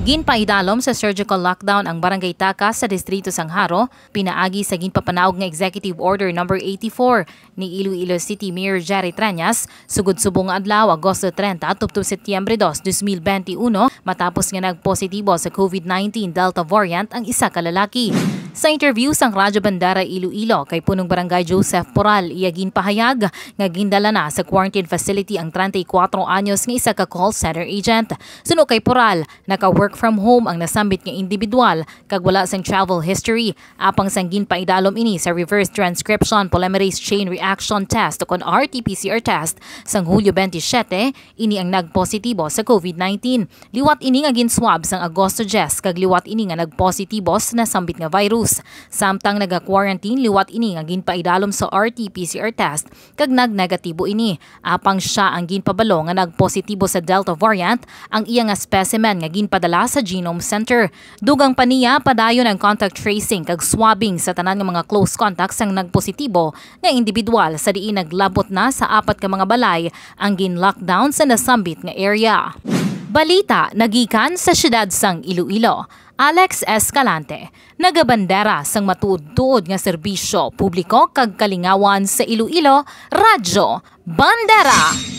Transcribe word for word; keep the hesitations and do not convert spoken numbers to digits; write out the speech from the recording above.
Ginpaidalom sa surgical lockdown ang Barangay Takas sa Distrito sang Jaro, pinaagi sa ginpapanaog nga Executive Order Number eighty-four ni Iloilo City Mayor Jerry Treñas, sugod subong nga adlaw, Agosto treinta, tubtob Setyembre dos, dos mil benti uno, matapos nga nagpositibo sa COVID nineteen Delta variant ang isa ka lalaki. Sa interview sang Radyo Bandera Iloilo kay Punong Barangay Joseph Poral, iya ginpahayag nga gindala na sa quarantine facility ang treinta y cuatro anyos nga isa ka call center agent. Suno kay Poral, naka-work from home ang nasambit nga individual kag wala sang travel history. Apang sang ginpaidalom ini sa reverse transcription polymerase chain reaction test, ukon R T P C R test, sang Hulyo twenty-seven, ini ang nagpositibo sa COVID nineteen. Liwat ini nga ginswab sang Agosto diyes kag liwat ini nga nagpositibo sa nasambit nga virus. Samtang naga-quarantine, liwat ini nga ginpaidalom sa R T P C R test kag nagnegatibo ini. Apang sia ang ginpabalo nga nagpositibo sa Delta variant, ang iya nga specimen nga ginpadala sa Genome Center. Dugang pa niya, padayon ang contact tracing kag swabbing sa tanan nga mga close contacts sang nagpositibo nga individual, sa diin naglabot na sa apat ka mga balay ang gin-lockdown sa nasambit nga area. Balita nagikan sa siyudad sang Iloilo. Alex Escalante, nagabandera sang matuod-tuod nga serbisyo publiko kag kalingawan sa Iloilo, Radyo Bandera.